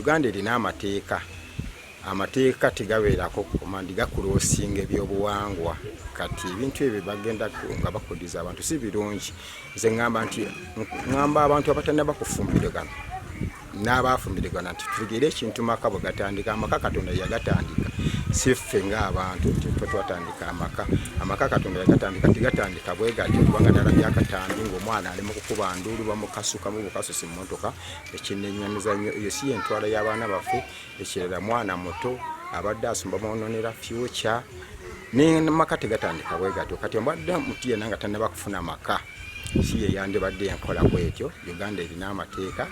Uganda erina amateeka. Amateeka tegabeerako command, gakuloosinga ebyobuwangwa. Kati ebintu ebyo bagenda nga bakudiza abantu si birungi. Nze ŋŋamba nti ŋŋamba abantu abatannaba kufumbirigana n'abaafumbirigana nti tutegeere ekintu maka bwe gatandika. Amaka Katonda yagatandika, si ffe ng'abantu nti ffe twatandika amaka. Amaka Katonda yagatandika, tegatandika bwe gatyo, kubanga nalabye akatambi ng'omwana ali mu kukuba nduulu, bamukasukamu bukasusi mu mmotoka, ekinnenyamiza nnyo. Eyo si yentwala y'abaana baffe. Ekirala, mwana muto abadde asomba, mwononera future. Nemaka tegatandika bwe gatyo. Kati omubadde muti yenna nga tannaba kufuna maka, si ye yandibadde enkola bwetyo. Uganda erina amateeka,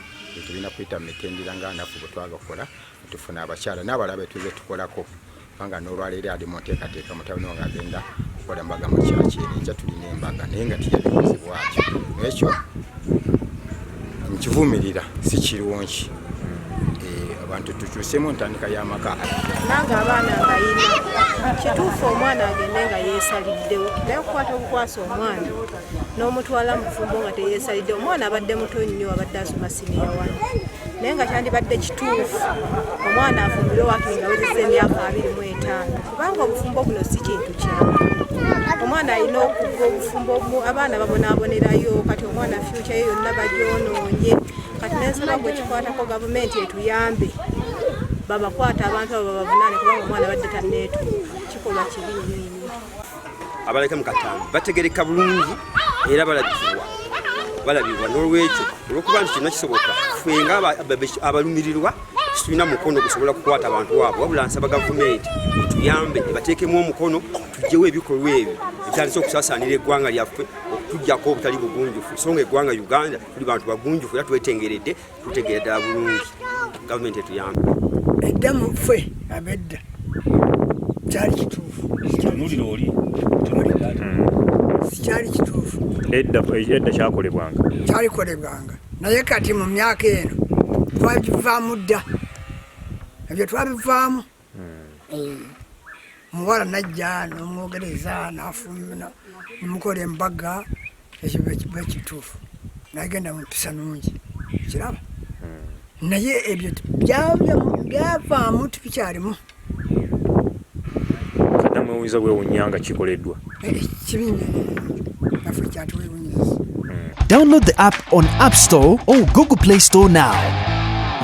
tulina kuyita mu mitendera nga naffe bwe twagakola tufuna abakyala n'abalala betuze tukolako, kubanga n'olwaleero ali mu nteekateeka, mutabani wange agenda kukola mbaga mu kyakyerenkya, tulina embaga, naye nga tiyabikoze bwatyo. Ekyo nkivumirira, si kirungi. Abantu tukyusemu entandika y'amaka. Nange abaana mbayina. Kituufu omwana agende nga yeesaliddewo, naye okukwata obukwasa omwana n'omutwala mu bufumbo nga teyeesaliddewo, omwana abadde muto nnyo, abadde asoma senior one, naye nga kyandibadde kituufu omwana afumbirwe wakiri nga awezezza emyaka 25, kubanga obufumbo buno si kintu kyangu. Omwana alina okuva obufumbo, abaana babonaabonerayo. Kati omwana future ye yonna bagyonoonye. Kati nensaba gwe kikwatako, gavumenti etuyambe, babakwata abantu abo babavunaane, kubanga omwana badde tanneetuuka. Kikolwa kibi nnyo nnyo. Abaleka mu katambi bategereka bulungi era balabibwa, balabibwa. N'olwekyo, olwokuba nti kyonna kisoboka, ffe nga abalumirirwa situlina mukono gusobola kukwata abantu abo, wabula nsaba gavumenti etuyambe ebateekemu omukono, tugyewo ebikolwa ebyo ebitandise okusaasaanira eggwanga lyaffe, okutuggyako obutali bugunjufu. So nga eggwanga Uganda tuli bantu bagunjufu era twetengeredde, tutegeera ddala bulungi. Gavumenti etuyambe. Edda mu ffe abedda kyali kituufu. Tunulira oli. Sikyali kituufu. Edda, edda kyakolebwanga. Kyalikolebwanga, naye kati mu myaka eno twagivaamu dda, ebyo twabivaamu. Omuwala najja nomwogereza nafuna nemukola embaga, ekyo bwe kituufu, nagenda mu mpisa nungi, kiraba. Naye ebyo byavaamu, tibikyalimu. Kaddamu ewunyiza bwewunya nga kikoleddwa. Kibi nnyo, naffe kyatuwewunyiriza. Download the app on App Store or Google Play Store now.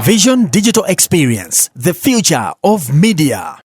Vision Digital Experience, the future of media.